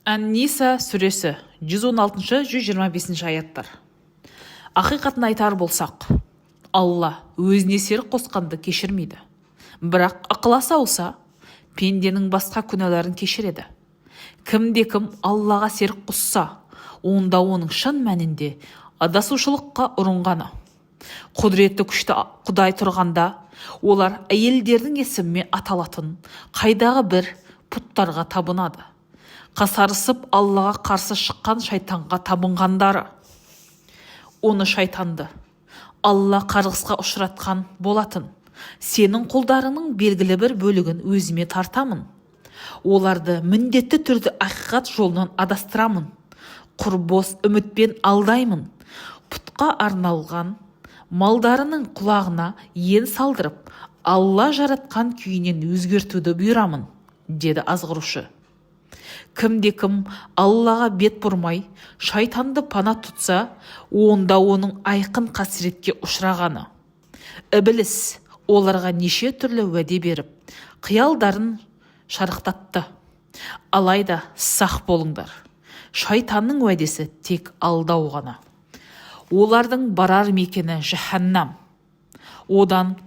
Ән-Ниса сүресі, 116-125 аяттар. Ақиқатын айтар болсақ, Алла өзіне серік қосқанды кешірмейді, бірақ ықыласы ауса, пенденің басқа күнәларын кешіреді. Кімде-кім Аллаға серік қосса, онда оның шын мәнінде адасушылыққа ұрынғаны. Құдіреті күшті Құдай тұрғанда, олар әйелдердің есімімен аталатын қайдағы бір пұттарға табынады. Қасарысып, Аллаға қарсы шыққан шайтанға табынғандары. Оны, шайтанды, Алла қарғысқа ұшыратқан болатын. Сенің құлдарыңның белгілі бір бөлігін өзіме тартамын, оларды міндетті түрде ақиқат жолынан адастырамын, құр бос үмітпен алдаймын. Пұтқа арналған малдарының құлағына иен салдырып, Алла жаратқан күйінен өзгертуді бұйырамын, деді азғырушы. Кімде-кім Аллаға бет бұрмай, шайтанды пана тұтса, онда оның айқын қасіретке ұшырағаны. Ібіліс оларға неше түрлі уәде беріп, қиялдарын шарықтатты. Алайда сақ болыңдар, шайтанның уәдесі тек алдау ғана. Олардың барар мекені жаһаннам, одан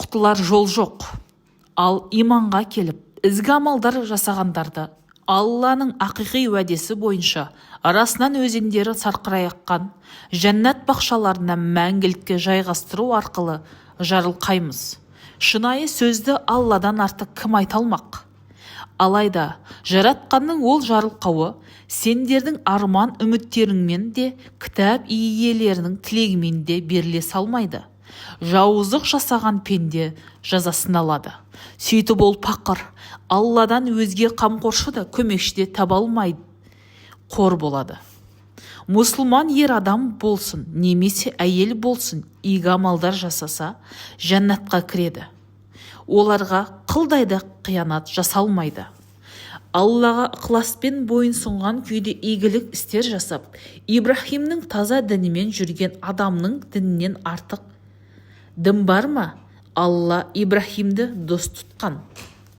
құтылар жол жоқ. Ал иманға келіп, ізгі амалдар жасағандарды Алланың ақиқи уәдесі бойынша арасынан өзендері сарқырай аққан жәннат бақшаларына мәңгілікке жайғастыру арқылы жарылқаймыз. Шынайы сөзді Алладан артық кім айта алмақ? Алайда Жаратқанның ол жарылқауы сендердің арман үміттеріңмен де, кітап иелерінің тілегімен де беріле салмайды. Жауыздық жасаған пенде жазасын алады. Сөйтіп ол пақыр Алладан өзге қамқоршы да, көмекші де таба алмай қор болады. Мұсылман ер адам болсын немесе әйел болсын, игі амалдар жасаса, жәннатқа кіреді, оларға қылдай да қиянат жасалмайды. Аллаға ықыласпен бойынсұнған күйде игілік істер жасап, Ибраһимнің таза дінімен жүрген адамның дінінен артық дін бар ма? Алла Ибраһимді дос тұтқан.